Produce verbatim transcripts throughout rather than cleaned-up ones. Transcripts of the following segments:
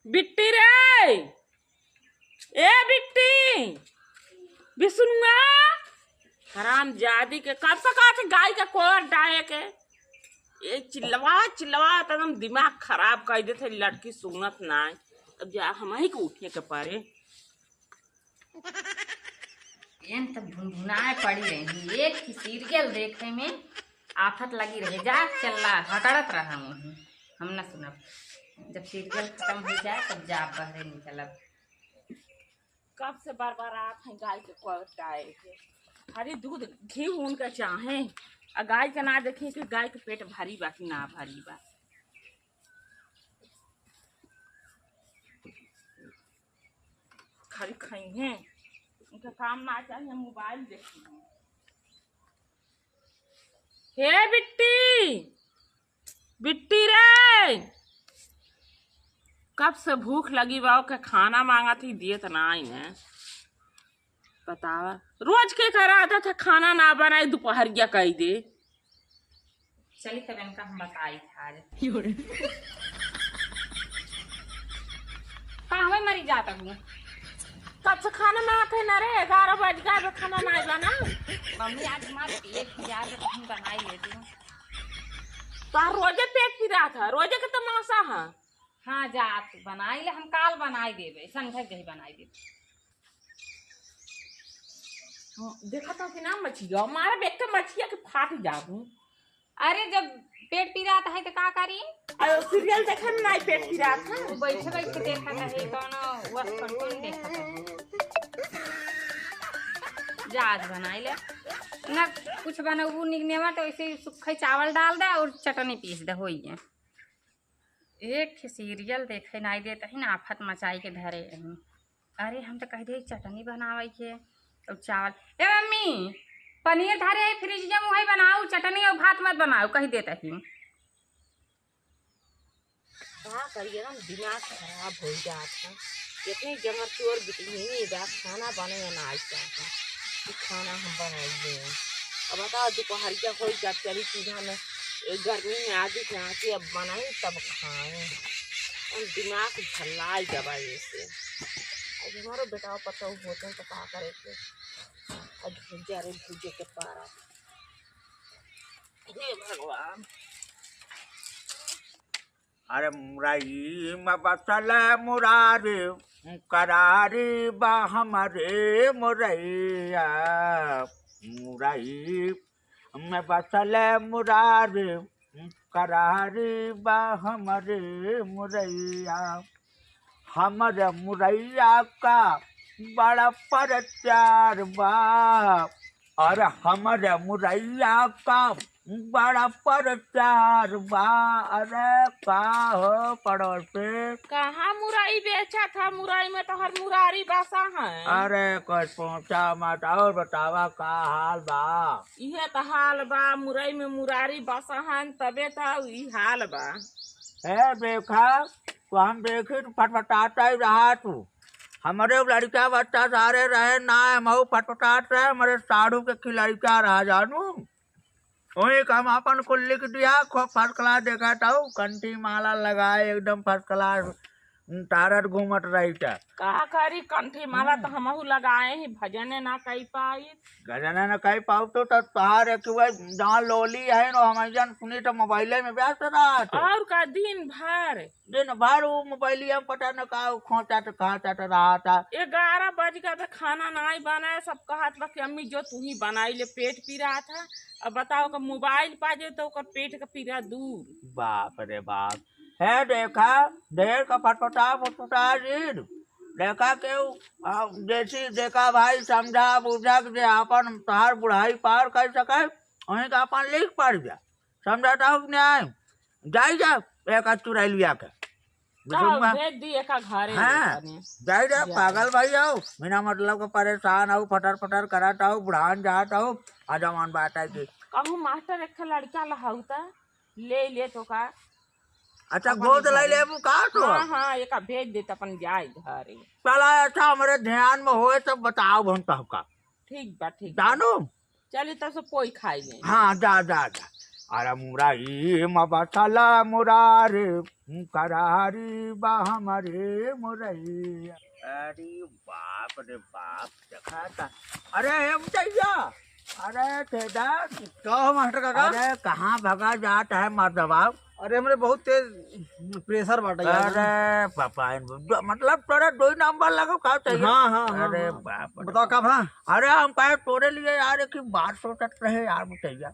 बिट्टी रे, ए बिट्टी, बिसुनुआ, हराम जादी के कब से कहत गाय के कोर डाले के। ये चिल्लवा चिल्लवा त एकदम दिमाग खराब कर देत है, लड़की सुनत नाय। अब जा हमही के उठे के परे। एन त भुनभुनाए पड़ी रही, एक ही सीरियल देखे में आफत लगी रहे। जा चल्ला हटड़त रहा वहीं, हम न सुनब। जब सीरियल खत्म हो जाए तब जा बहरे निकलब। कब से बरबरात है गाय के कोर डाले के। खाली दूध घी उनका चाहे, आ गाय के ना देखी कि गाय के पेट भारी बा कि ना भारी बा। खाली खइहे, उनका काम ना चाहिए, मोबाइल देखी। हे बिट्टी, बिट्टी रे, कब से भूख लगी बा, ओके खाना मांगत ही, दियत नाई है। बतावा, रोज के करा आदत है, खाना ना बनाई, दोपहरिया कई दे। चली तब इनका हम बताई था आज। का हमें मरी जाता हूँ। कब से खाना मांगत है ना रे, ग्यारह बज गया, अबे खाना ना बना। मम्मी, आज हमारे पेट पिरात है, तो हम बनाई लेती हूँ। तो रोजे पेट पिरात है, रोजे के तमाशा है। हाँ, जा तू बनाई ले, हम काल बनाई देबे, संझा के जही बनाई देबे। हाँ, देखा था कि ना मछिया, मारे बेटा मछिया के फाट जाबू। अरे, जब पेट पिरात है तो का करी? अरे, सीरियल देखे में नाई पेट पिरात है। वो बैठे बैठे देखा था, हे कौनो वस्तु कौन देखा था? जा आज बनाई ले। ना कुछ बनबू निकनेवा तो ऐसे ही सूखा चावल डाल दे और चटनी पीस दे, होई है। एक सीरियल देखे नाई देत ही ना, आफत मचाई के धरे ही। अरे, हम तो कह दे चटनी बनावे के और चावल। ए मम्मी, पनीर धरे है फ्रिज में, वही बनाऊ चटनी और भात मत बनाऊ, कह देत ही। का करिए ना, दिमाग खराब हो जात है। इतनी जंगल चोर बिटिया बा, खाना बने ना आई चाहता कि खाना हम बनाइए। अब बताओ, दोपहरिया हो जात चली चूल्हा में, ए, गर्मी में आगी के आके अब बनाई तब खाए। हम दिमाग झल्लाई गवा ऐसे। अब हमारो बेटा पता होते तो का करे के? अब भुजा रे भुजे के पारा। हे भगवान। अरे मुरई में बसल मुरारी, करारी बा हमरे मुरैया। मुरई में बसल मुरारी, करारी बा हमरे मुरैया। हमरे मुरैया का बड़ा प्रचार बा। अरे हमरे मुरैया का बड़ा प्रचार बा। अरे का हो पड़ोसी? कहाँ मुरई बेचत है? मुरई में तो हर मुरारी बसा है। अरे कुछ पहुँचा मत, और बतावा का हाल बा? इहे तो हाल बा, मुरई में मुरारी बसा है, तबे तो ई हाल बा। ए देखा, तो हम देखी तो फटफटाता ही रहा तू। हमरे लड़का बच्चा सारे रहे ना, हम फटफटात रहे, हमरे साढ़ू के खिलड़का रहा जानू। वही का हम आपन कुल लिख दिया, खूब first class देखा ताऊ, कंठी माला लगाए एकदम first class, तारत घूमत रही था। का करी, कंठी माला तो हम्म। हमहू लगाए ही, भजने ना कई पाई। भजने ना कई पाऊ तो, तो तोहार एक वह जहाँ लोली है नो, हम जन सुनी तो मोबाइले में व्यस्त रहत। और का दिन भर? दिन भर वो मोबाइलिया में पता न का खोचत खाचत रहत। ग्यारह बज गए, अबे खाना नाई बनाए, सब कहत बा कि अम्मी जो तू ही बनाई ले, पेट पिरात है। अब बताओ कि मोबाइल पा जाए तो ओकर पेट का पीरा दूर। बाप रे बाप। है देखा, ढेर का फटफटा फटफटा जी। देखा केहू, आ, जैसी देखा भाई, समझा बुझा के जे आपन तोहार बुढ़ाई पार कर सके, वहीं का आपन लिख पढ़ जा। समझा ताऊ कि नहीं? जाई जा, एक आध चुराई लिया के। का बिसुनुआ। भेज दी एका घरे हाँ, ले तनी। जाई जा, जा। पागल भाई आओ, बिना मतलब के परेशान आओ, फटर फटर करत आओ, बुढ़ान जात आओ, आ जवान बात है कि कहूँ मास्टर एक ठे लड़का लहाऊ त ले ले तो का। अच्छा, अपन गोद घर ले में। लेबू का तो? हाँ, हाँ, एका भेज दे त अपन जाए घरे। चला, अच्छा, हमरे ध्यान में होए तब बताओ हम तहका। ठीक बा, ठीक बा। जानू? चली तब से पोई खाई ले। हाँ, जा, जा, जा। अरे मुरई म बसल मुरारी, करारी बा हमरे मुरई। अरे बाप रे बाप, देखा था। अरे हे मुदैया, अरे ठेदा। का हो मास्टर काका? अरे कहाँ भगा जात है मर्दवा? अरे हमरे बहुत तेज pressure बाटे यार। अरे पापा, मतलब तोरा दो ही नंबर लगो का चाहिए? हाँ, हाँ, हाँ, अरे हाँ। बाप रे। बताओ का भा? अरे हम कहे तोरे लिए यार एक ही बात सोचत रहे यार मुदैया।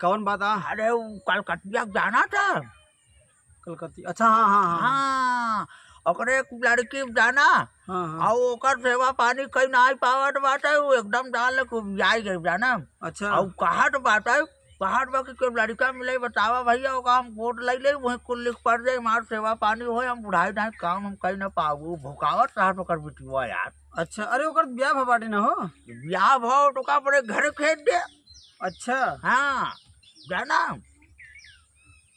कौन बात आ? अरे उ कलकतिया के जाना था। कलकतिया, अच्छा, हाँ, हाँ, हाँ। हाँ, ओकरे एक लड़की के जाना। हाँ, हाँ। और ओकर सेवा पानी कहीं नाहीं पावत बाटे, उ एकदम जान ले कि उबियाई गई जाना। अच्छा। और कहत बाटे, कहत बा कि कोई लड़का मिले बतावा भैया, ओका हम गोद ले ले, वहीं कुल लिख पढ़ जाए, हमार सेवा पानी होए, हम बुढ़ाई नाहीं काम हम कहीं ना पाऊ। भुकावत रहत ओकर बिटिया यार। अच्छा, अरे ओकर ब्याह भा बाटे ना हो? ब्याह भा तो का अपने घर भेज दे। अच्छा। हाँ, जाना।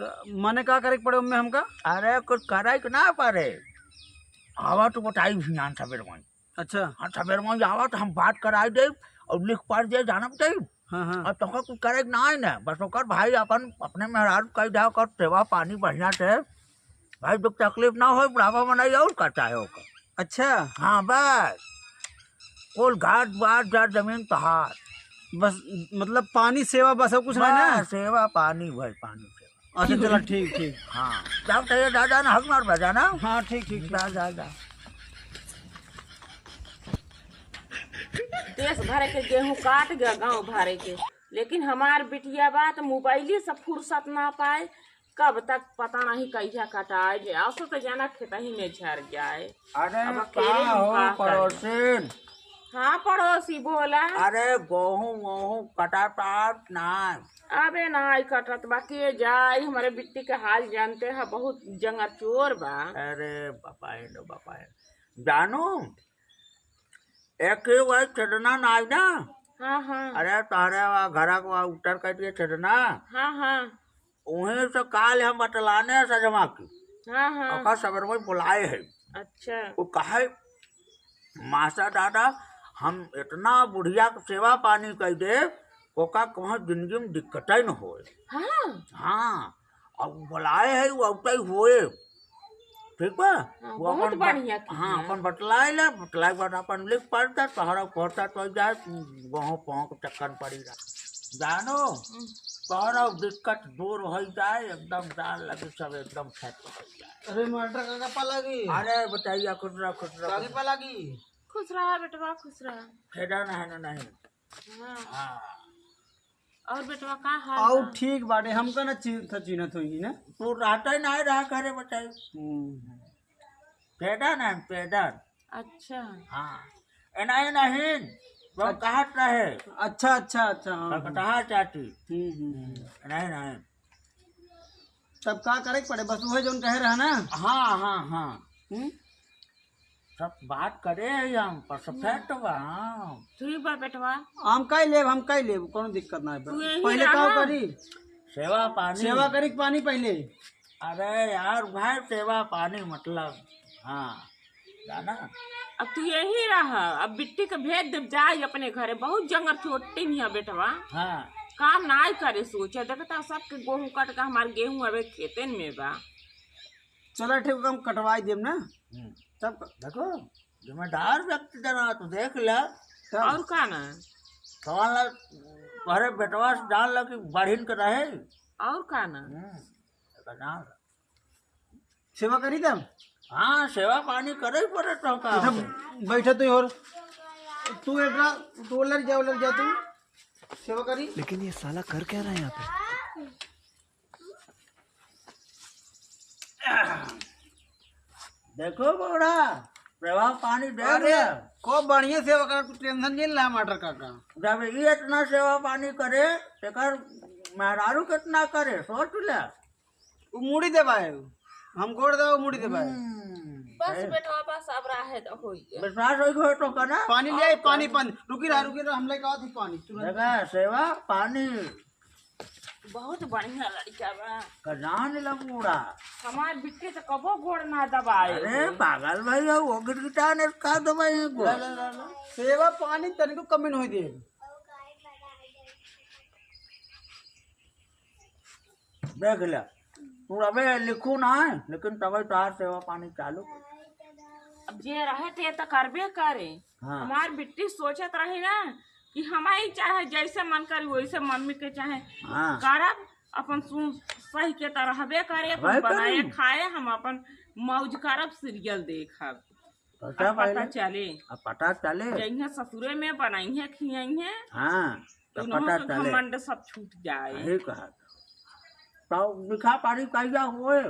तो मने का करे के पड़े ओमे हमका? अरे कुछ करे के ना पड़े। आवा तो बताई भियान सबेर में। अच्छा। हाँ, सबेर में आवा तो हम बात कराई देब और लिख पढ़ दे जानब देब। हाँ, हाँ। और तोहका कुछ करे के ना है ना, बस ओकर भाई अपन, अपने मेहरारू कही दे, ओकर सेवा पानी बढ़िया से। भाई दुख तकलीफ ना होए, बुढ़ापा में नहीं और का चाहे ओकर। अच्छा। हाँ, बस। कुल घाट बार जर जमीन पहाड़। बस, मतलब पानी सेवा बस और कुछ नहीं ना? बस, सेवा पानी भाई, पानी सेवा। अच्छा, चला, ठीक, ठीक। हाँ, जाओ तो ये दादा ना, हक मार बजा ना। हाँ, ठीक, ठीक, ठीक। जा, जा, जा। देश भरे के गेहूं काट गया, गांव भरे के, लेकिन हमार बिटिया बा त मोबाइले से फुर्सत ना पाए। कब तक पता नहीं कहिया कटाए जे, असो तो जाना खेतही में झर जाए। अरे अब अकेले का हम हो का करी? पड़ोसिन? हाँ पड़ोसी बोला। अरे गेहूं वोहूं कटात ना? अबे नाई कटत बा, के जाई, हमरे बिट्टी के हाल जानते ह, बहुत जंगर चोर बा। अरे बापा रे, बापा रे। जानू, एक ही वही छेदना नाई ना? हाँ, हाँ। अरे तोहरे वा घर के वा उत्तर कह दिए छेदना। हाँ, हाँ। उहीं से काल हम बतलाने सजमा की। हाँ, हाँ। ओका सबर में बुलाए है। अच्छा। वो कहे, "मासा दादा, हम इतना बुढ़िया के सेवा पानी कर दे, ओका कहूँ जिंदगी में दिक्कत ही न होए।" हाँ। हाँ। अब बुलाए है, वो अउते होए। ठीक बा? हाँ, वो बहुत अपन बत-, बढ़िया की हाँ, है। अपन बतलाए ले, बतलाए के बाद अपन लिख पढ़ दे, तोहरा पढ़ता तो जाए, तू गाँव पाँव के चक्कर पड़ी रहा। जानो, हम्म। तोहरा दिक्कत दूर हो जाए, एकदम जान लगे सब एकदम set हो जाए। अरे मास्टर काका पा लागी। अरे बताइए, खुश रहो, खुश रहो। काकी पा लागी। खुश रहा बेटवा, खुश रहा। खेदा नहीं ना, नहीं। हाँ। हाँ। और बेटवा का हाल और बा? ठीक बाटे, हमका ना चिन्हत, चिन्हत होई ना। तू रहता ही नहीं रहा करे बताई। हम्म। पेडन है, पेडन। अच्छा। हाँ। एना, एना हिन, वो अच्छा। कहत रहे। अच्छा, अच्छा, अच्छा, हाँ, हाँ। कटहा चाटी। हम्म, हम्म, हम्म। नहीं, नहीं। तब का करे के पड़े? बस उहे जौन कहे रहा ना? हाँ, हाँ, हाँ। हम्म? सब बात करे ही हम, पर सब हम्म। fact बा, हाँ। ठीक बा बेटवा। हम कई लेब, हम कई लेब, कोनो दिक्कत ना है। तू यहीं पहले रहा। का करी? सेवा पानी। सेवा करी के पानी पहले। अरे यार, भाई सेवा पानी मतलब, हाँ, जाना। अब तू यहीं रह, अब बिट्टी के भेज देब, जाई अपने घरे, बहुत जंगल छोटी नहीं है बेटवा। हाँ। काम नाई करे सोचे, देखता सबके गेहूं कट के हमार गेहूं अबे खेतन में बा। चला ठीक, हम कटवाई देब ना। हम्म। तब क- देखो, जिम्मेदार व्यक्ति जना तो देख ले। तब और का ना? सवाल ना, तोहरे बेटवा से जान लो कि बढ़िन के रहे। और का ना? हम्म, तो जान लो। सेवा करी तब? हाँ, सेवा पानी करे ही पड़े तो का। अच्छा, बैठा तू और तू एक, तू लड़ जा, लड़ जा तू। सेवा करी। लेकिन ये साला कर क्या रहा है यहाँ पे? देखो बौड़ा, सेवा पानी दे अरे, दे। खूब बढ़िया सेवा करा, तू tension नहीं ला मास्टर काका। जब ये इतना सेवा पानी करे, तेकर मेहरारू कितना करे, सोच ले। वो मुड़ी दबाए, हम गोड़ दबाए, वो मुड़ी दबाए। हम्म, बस सही। बेटवा, बस अब रहे तो होई गया। विश्वास होई गयो तो का ना? पानी ले आई, और पानी, पानी। रुकी रहा, रुकी रहा, हम लेके आवत ही पानी, तुरंत। देखा, सेवा, पानी। बहुत बढ़िया लड़का बा। कजान लगूड़ा। हमार बिट्टी तो कबो गोड़ ना दबाए। अरे पागल भाई, वो गिटगिटा ने का दबाए हैं गोड़? ला, ला, ला, ला। सेवा पानी तनिको कमी नहीं दे। देख ले, तू अबे लिखू ना है, लेकिन तबे तोहार सेवा पानी चालू। अब जे रहे ते तो करबे करे। हाँ। हमार बिट्टी सोचत रही ना कि हमारी चाहे जैसे मन करी वैसे मम्मी के चाहे हाँ। करब, अपन सुन सही के तो रहबे करे, अपन रहबे बनाए करे। खाए, हम अपन मौज करब, सीरियल देखब। पता अब पता पहले। चले। अब पता चले। जइहें ससुरे में बनइहें खियइहें, हाँ, तो तो उन्हों पता के चले। घमंड सब छूट जाए। यही कहा। तो लिखा पढ़ी कहिया होए?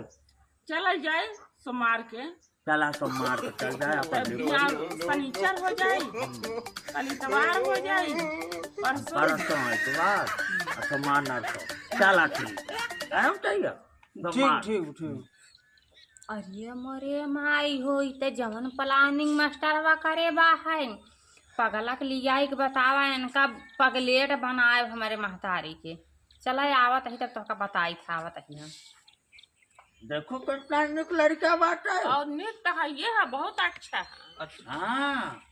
चला जाए सोमवार के। चला सोमवार के चल जाए, अपन तब लिखा। बिहान सनीचर हो जाए, कल इतवार हो जाए, परसों। परसों है इतवार, और सोमवार नरसों। चला ठीक। आराम चाहिए? ठीक, सोमवार। ठीक, ठीक। अरे मोरे माई हो, ई त जवन planning मास्टरवा करे बा है, पगला के लियाई के बतावा, इनका पगलेट बनाए हमरे महतारी के। चला आवत ही तब तोहका बताई था, आवत ही हम। देखो कितना निक लड़का बाटे। और निक तो है, ये है, बहुत अच्छा है। हाँ,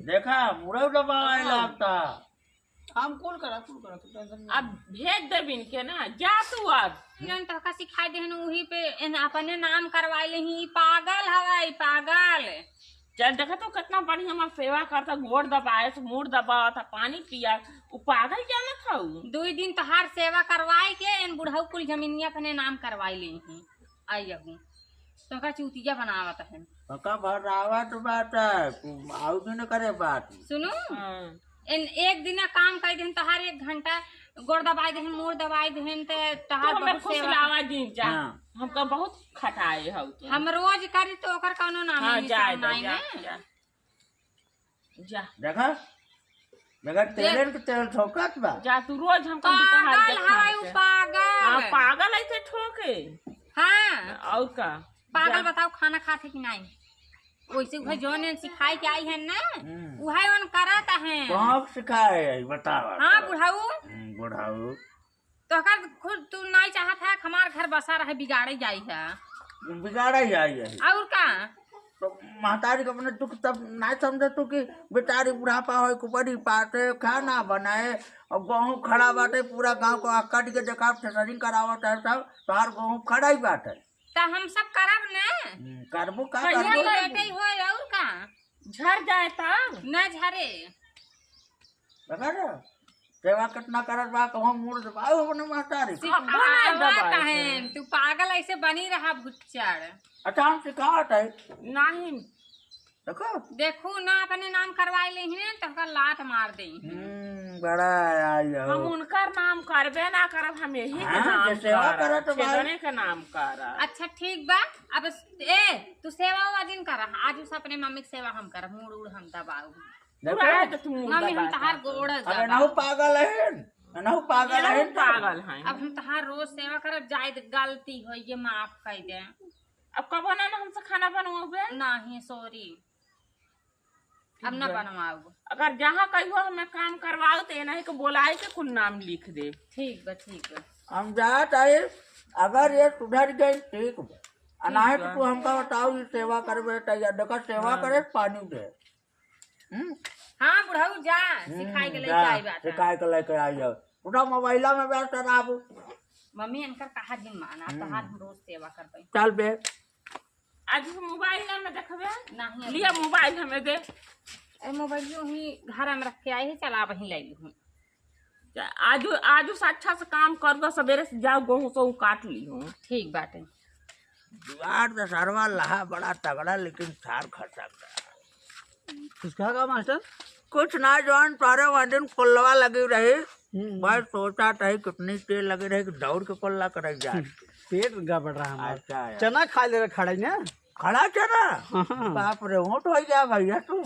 देखा, मुड़े दबावे हाँ। लागता। काम कुल करा, कुल करा, तू tension मत अब भेज देब इनके ना, जा तू अब। इन्हन तोहका सिखाई देहन, उही पे इन अपने नाम करवाई लेही। ई पागल हवा, ई पागल। चल, देखा तो कितना बढ़िया हमार सेवा करता, गोड़ दबाए से, मूड़ दबावत है, पानी पिया, उ पागल जानत हऊ। दुई दिन तोहार सेवा करवाई के इन बुढ़ऊ कुल जमीनिया अपने नाम करवाई लेही। आई अबू। तोहका चूतिया बनावत है। पका भरावत बाटे, तू आउ दिन करे बात। सुनू, हाँ। इन एक दिना काम कर देहन, तोहार एक घंटा गोड़ दबाई देहन, मूड़ दबाई देहन, ते तू तोहार हमें बहुत सेवा। फुसलावा जिन जा। हाँ। हमका बहुत खटाए हऊ तू। हम रोज करी तो ओकर कौनो नाम हाँ, निशान जाए दो, नाई जा, ना। जा। जा। देखा? देखा, जे तेलन के तेल ठोकत बा। जा, तू रोज हमका दुपहर के पागल खाना हवाई, उ दे। पागल। हाँ, पागल ऐसे ठोके। हाँ। और का? पागल जा। बताओ, खाना खात है कि नहीं? वैसे उहे जौन एन सिखाए के आई है ना, हम्म। उहे ओन करत है। कहाँ सिखाए है, बतावा हाँ, तो। बुढ़ऊ। हम्म, बुढ़ऊ। तोहका खुद तू नाई चाहत है, हमार घर बसा रहे, बिगाड़े जाई है। बिगाड़े जाई है। और का? तो महतारी के अपने दुख तब नाई समझे तू कि बेचारी बुढ़ापा होए, कुपरी पाटे, खाना बनाए, और गेहूं खड़ा बाटे, पूरा गांव को अकड़ के देखा, थ्रेसरिंग करावत है सब, तोहार गेहूं खड़ा ही बाटे। त हम सब करब ने। हम्म, करबो का, कहिया करबो। लेटे होए और का? झर जाए तब। न झरे। देखा रे, सेवा कितना करत बा, कहूँ मूड़ दबाओ अपने महतारी। सिखावत है, तू पागल ऐसे बनी रहा भुच्चड़। अच्छा, हम सिखावत है। नहीं। देखो। देखू ना, अपने नाम करवाए लेही ने, तो ओकर लात मार देही। हम्म, बड़ा आई हो। हम उनकर नाम करबे ना करब, हम यही के हाँ, नाम जे सेवा करब, करत बा। छेदने के नाम करब। अच्छा, ठीक बा। अब ए, तू सेवा उवा जिन कर, आज उस अपने मम्मी के सेवा हम करब, मूड़ उड़ हम दबाऊ। देखो। पूरा है तो तू मूड़ मम्मी, हम दबा तहार के। गोड़ अब दबा। एनहु पागल है, एनहु पागल एनहु है तो। पागल है। अब हम तहार रोज सेवा करब, जाए दे, गलती होई, ये माफ कर दे। अब कबो ना, ना हमसे खाना बनवाओगे? नहीं, sorry। अब ना बनवाओ। अगर जहाँ कहियो हमें काम करवाओ तो एनही के बोलाए के कुल नाम लिख दे। ठीक बा, ठीक बा। हम जात आई, अगर ये सुधर गई ठीक बा। आ ठीक नाहीं तो बा। तू हमका बताओ, ये सेवा करबे त या देखा सेवा हाँ। करे, पानी दे। हम्म? हाँ बुढ़ऊ जा, हम्म, सिखाए के लेके जा, आई बात है। सिखाए के लेके आई है। उठा मोबाइला में व्यस्त रहबू। मम्मी इनकर कहा जिन माना, हम्म। तहार हम रोज सेवा करबे। चल बे। आज हम मोबाइल ना में देखबे। नहीं, लिया मोबाइल हमें दे। ए मोबाइल जो ही घर में रख के आई है, चला वहीं ले लूँ। आजू, आजू से अच्छा से काम कर दो, सवेरे से जाओ, गेहूं से काट ली हूँ। ठीक बाटे। दुआर तो सरवा लहा बड़ा तगड़ा, लेकिन सार खसक गया। कुछ कहा का मास्टर? कुछ ना, जौन तोरे वहाँ दिन कोल्लवा लगी रही, हम्म। बस सोचा था कितनी तेल लगी रही कि दौड़ के कोल्ला करे जा। पेट गड़बड़ रहा हमार। अच्छा, अच्छा। चना खा ले रहा खड़ा ही ना। खड़ा चना? हाँ। बाप रे, ऊँट हो गया भैया तू।